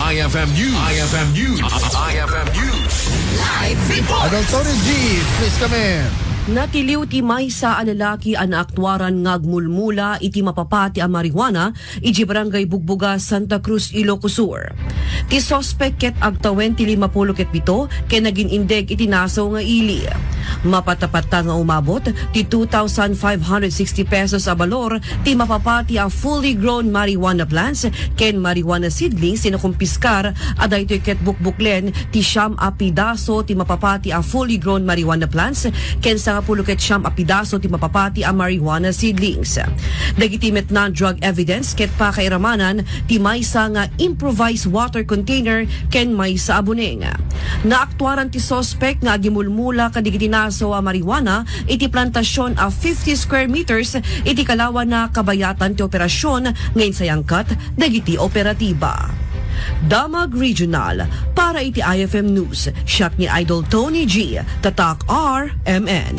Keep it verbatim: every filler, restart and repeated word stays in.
I F M News. I F M News. I F M News. Live report. Idol Tony G, please come in. Natiliw ti maysa a lalaki a naaktuaran nga agmulmula iti mapapati a marijuana iti Barangay Bugbuga, Santa Cruz, Ilocos Sur. Ti suspek ket agtawen ti lima pulo ket pito ken nagin-indeg iti nasaw nga ili. Mapatapatta nga umabot ti two thousand five hundred sixty pesos a balor ti mapapati a fully grown marijuana plants ken marijuana seedlings ti nakumpiskar a daytoy ket bukbuklen ti siam a pidaso ti mapapati a fully grown marijuana plants ken sangapulo ket siam a pidaso ti mapapati a marijuana seedlings. Dagiti met non-drug evidence ket pakairamanan ti maysa nga improvised water container ken maysa a buneng. Naaktuaran ti suspek nga agimulmula kadagiti nasaw a marijuana iti plantasion a fifty square meters iti Kalawan a kabayatan ti operasyon nga insayangkat dagiti operatiba. Damag Regional, para iti I F M News, siak ni Idol Tony G, Tatak R M N.